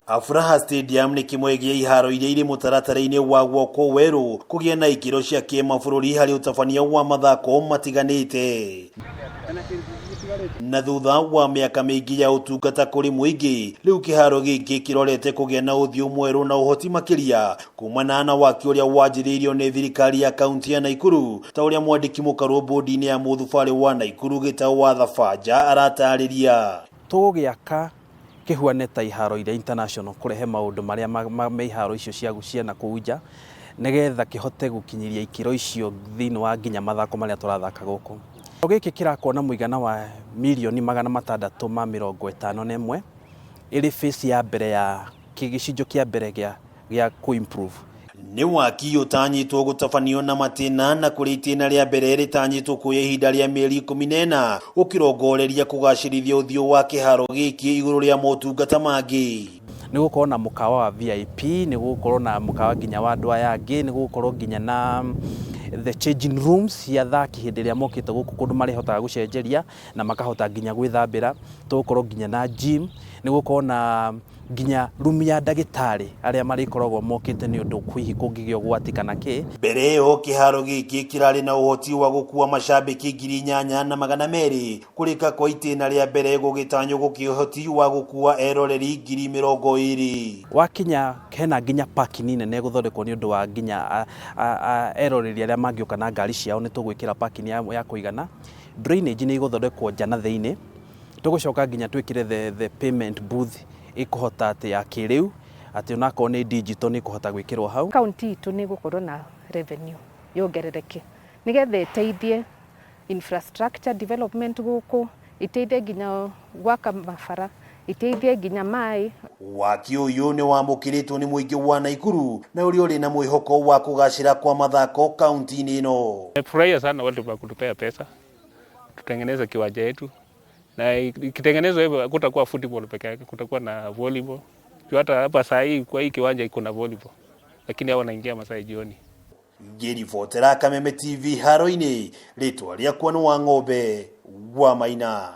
Afraha Stadium nĩ kĩmwe gĩa iharo iria irĩ mũtaratara-inĩ wa gwakwo werũ kũgĩa na ikĩro cia kĩmabũrũri harĩ ũtabania wa mathako matiganĩte. Na thutha wa mĩaka mĩingĩ ya ũtungata kũrĩ mũingĩ, rĩu kĩharo gĩkĩ kĩrorete kũgĩa na ũthiũ mwerũ na ũhoti makĩria kumana na waki ũrĩa wanjĩrĩirio nĩ thirikari ya kaunti ya Naikuru, ta ũrĩa mwandĩki mũkarwo bodi-inĩ ya mũthubarĩ wa Naikuru Gĩtaũ wa Thabanja aratarĩria. Tũgũgĩaka kĩhuane ta iharo iria international, kũrehe maũndũ marĩa me iharo icio cia cia na kũu nja, nĩgetha kĩhote gũkinyĩria ikĩro icio thĩinĩ wa nginya mathako marĩa tũrathaka gũkũ. Gĩkĩ kĩrakwo na mũigana wa mirioni 651, ĩrĩ phase ya mbere ya gĩcunjĩ kĩa mbere gĩa kũ improve. Nĩ waki ũtanyĩtwo gũtabanio na matĩna, na kũrĩ itĩna rĩa mbere rĩtanyĩtwo kuoya ihinda rĩa mĩeri 14, gũkĩrongoreria kũgacĩrithia ũthiũ wa kĩharo gĩkĩ igũrũ rĩa motungata mangĩ. Nĩ gũkorwo na mũkawa wa VIP, nĩ gũkorwo na mũkawa nginya wa andũ aya angĩ, nĩ gũkorwo nginya na the changing rooms cia athaki hĩndĩ ĩrĩa mokĩte gũkũ, kũndũ marĩhotaga gũcenjeria na makahota nginya gwĩthambĩra. Tũgũkorwo nginya na gym, nĩ gũkorwo na nginya room ya ndagĩtarĩ arĩa marĩkoragwo mokĩte nĩ ũndũ hihi kũngĩgĩa ũgwati kana kĩ. Mbere ĩyo kĩharo gĩkĩ kĩrarĩ na ũhoti wa gũkua macambĩki 8200, kũrĩka kwa itĩna rĩa mbere gũgĩtanywo gũkĩ ũhoti wa gũkua eroreri 20,000. Wakinya hena nginya parking nene ĩgũthondekwo nĩ ũndũ wa nginya eroreri arĩa mangĩũka na ngari ciao, nĩ tũgwĩkĩra parking ya kũigana. Drainage nĩ igũthondekwo nja na thĩinĩ. Tũgũcoka nginya twĩkĩre the payment booth ĩkũhota atĩ ya kĩrĩu, atĩ onakorwo nĩ digital nĩ ĩkũhota gwĩkĩrwo hau. Kaunti itũ nĩ ĩgũkorwo na revenue yongerereke, nĩgetha ĩteithie infrastructure development gũkũ, ĩteithie nginya gwaka mabara, ĩteithie nginya maĩ. Waki ũyũ nĩ wamũkĩrĩtwo nĩ mũingĩ wa Naikuru na ũrĩa ũrĩ na mwĩhoko wa kũgacĩra kwa mathako kaunti-inĩ ĩno. Nimefurahia sana watu wa kutupea pesa tutengeneze kiwanja yetu, na ikitengenezwa hivyo kutakuwa football peke yake, kutakuwa na volleyball. Juu hata hapa saa hii kwa hii kiwanja iko na volleyball, lakini hao wanaingia masaa ya jioni. Ngĩribotera Kameme TV haro-inĩ, rĩtwa rĩakwa nĩ wa ng'ombe wa Maina.